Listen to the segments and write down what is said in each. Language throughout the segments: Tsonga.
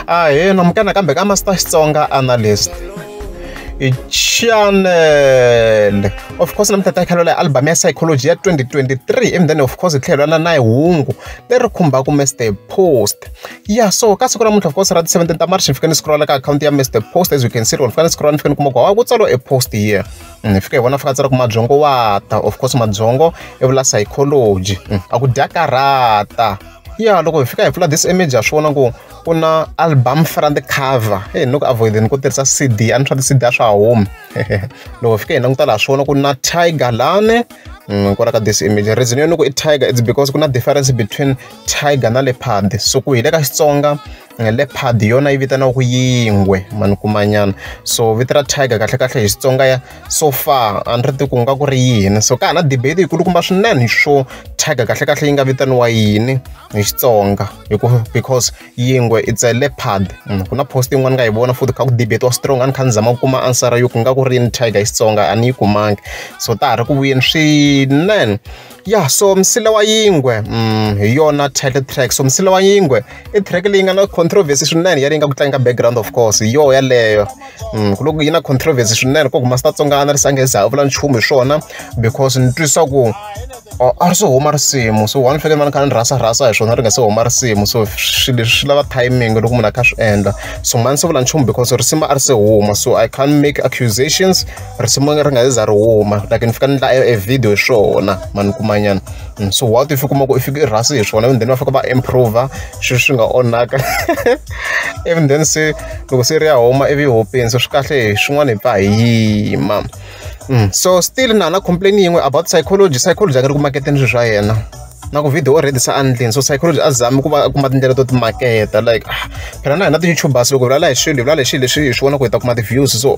Ahee namukela nakambe ka Master Xitsonga Analyst channel. Of course namuntlha ta khalela album ya Psychology ya 2023, and then of course hi tlhela na hungu leri khumbaka Mr Post. Yeah, so ka siku namuntlha, of course, ra 17 ta March, ni fika ni scrolla ka account ya Mr Post. As you can see, ni fika ni scrolla, ni fika ni kuma ku ku tsariwa e post here. Ni fika hi vona fika tsala ku mabyongo wa ta. Of course mabyongo i vula Psychology, a ku dya karata. Ya loko hi fika hi pfula this image, ha swi vona ku ku na album front cover. Hey, ni ku avoid-eni ku tirhisa CD, a ni swa ti-CD a swa ha humi. Loko hi fika hi languta laha, swi vona ku na tiger lani kwala ka this image. Reason yo ni ku i tiger, it's because ku na difference between tiger na leopard. So ku hi le ka Xitsonga, leopard yona yi vitaniwa ku yingwe, mani kumanyana. So vito ra tiger kahle kahle hi Xitsonga ya so far a ni ri tivi ku nga ku ri yini. So ka ha na debate yikulukumba swinene swo tiger kahle kahle yi nga vitaniwa yini hi Xitsonga, hi ku because yingwe, it's a leopard. Ku na post yin'wana nga yi vona futhi kha ku debate wa strong, a ni kha ni zama ku kuma answer yo ku nga ku ri yini tiger hi Xitsonga, a ni yi kumangi. So ta ha ri ku vuyeni swinene. Ya, so Msila wa Yingwe hi yona title track. So Msila wa Yingwe i track leyi nga na controversy swinene, ya leyi nga ku tlanga background. Of course hi yoho yaleyo. Ku loko yi na controversy swinene ku Master Tsonga Analyst a nge za a vula nchumu hi swona, because ni twisisa ku a ri se huma risimu. So one fike ni kha ni rhasa rhasa hi swona ri nga se huma risimu. So swilo leswi swi lava timing loko munhu a kha swi endla. So mani se vula nchumu because risimu a ri se huma, so I can't make accusations risimu ri nga se za ri huma. Like ni fika ni endla e video hi swona, mani kumanyana. So what if u kuma ku i fike i rhasi hi swona and then va fika va improve swilo swi nga onhaka, even then se loko se ri ya huma ivi yi hopeni? So swi kahle hi swin'wana hi pfa hi yima. So still na na complain yin'we about Psychology. Psychology a nga ri ku maketeni swilo swa yena, na ku video already se endlini. So Psychology a zami ku va a kuma tindlela to ti maketa. Like phela na hina ti-YouTubers, loko hi vulavula hi swilo, hi vulavula hi swilo leswi hi swi vona ku hi ta kuma ti-views. So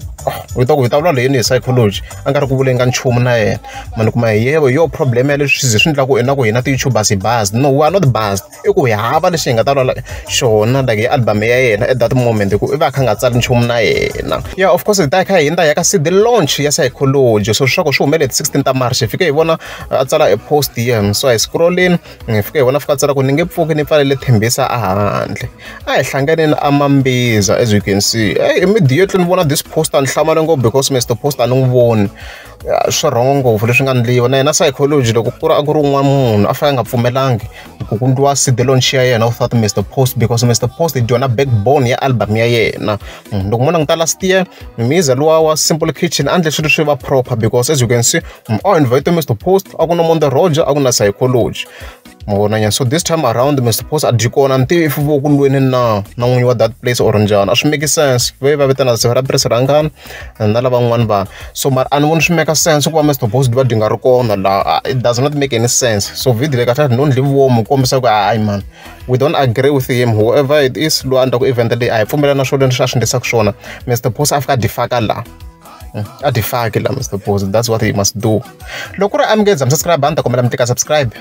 hi ta ku hi ta vulavula yini hi Psychology? A nga ri ku vuleni ka nchumu na yena, mani kuma hi yevo. Hi yo problem ya leswi swi ze swi endla ku na ku hina ti-YouTubers hi biased. No, we are not biased. I ku hi hava lexi hi nga ta vulavula xona like hi album ya yena at that moment, hi ku i va a kha a nga tsali nchumu na yena. Yeah, of course hi ta hi kha hi hindza hi ya ka CD launch ya Psychology. So leswaku swi humelele hi 16 ta March, hi fike hi vona a tsala e post here. So hi scrolleni, hi fike hi vona fika a tsala ku ni nge pfuki ni pfalele Thembisa a handle, a hi hlanganeni amambiza. As you can see, hey, immediately ni vona this post a ni hlamala ngopfu, because Mr Post a ni n'wi voni. Swi wrong ngopfu leswi nga ndliwa na yena Psychology. Loko ku ri a ku ri un'wana munhu a fanele a nga pfumelangi ku ndliwa CD launch ya yena without Mr Post, because Mr Post hi dyona backbone ya album ya yena. Loko mo languta last year, Miza luwa wa Simple Kitchen a ndle swilo swi va proper, because as you can see, a invite Mr Post, a ku na Monde Roger, a ku na Psychology, ma vona nyana. So this time around Mr Post a dyi kona. Ni tivi if vo ku lweni na n'winyi wa that place or njhani, a swi make sense. Ve va vitana ra Press Rhangani na lavan'wana vanhu. So mara a ni voni swi make sense ku va Mr Post va dyi nga ri kona laha. It does not make any sense. So video leyi kahle no ndli vomu kombisa ku hayi man, we don't agree with him, whoever it is loyi a endlaku event leyi. A hi pfumela na swona leswi a swi endlisaka swona. Mr Post a fika a dyi faka laha, a dyi faki la Mr Post. That's what he must do. Loko ku ri a mi nge za mi subscribe, a ni ta kombela mi tika subscribe.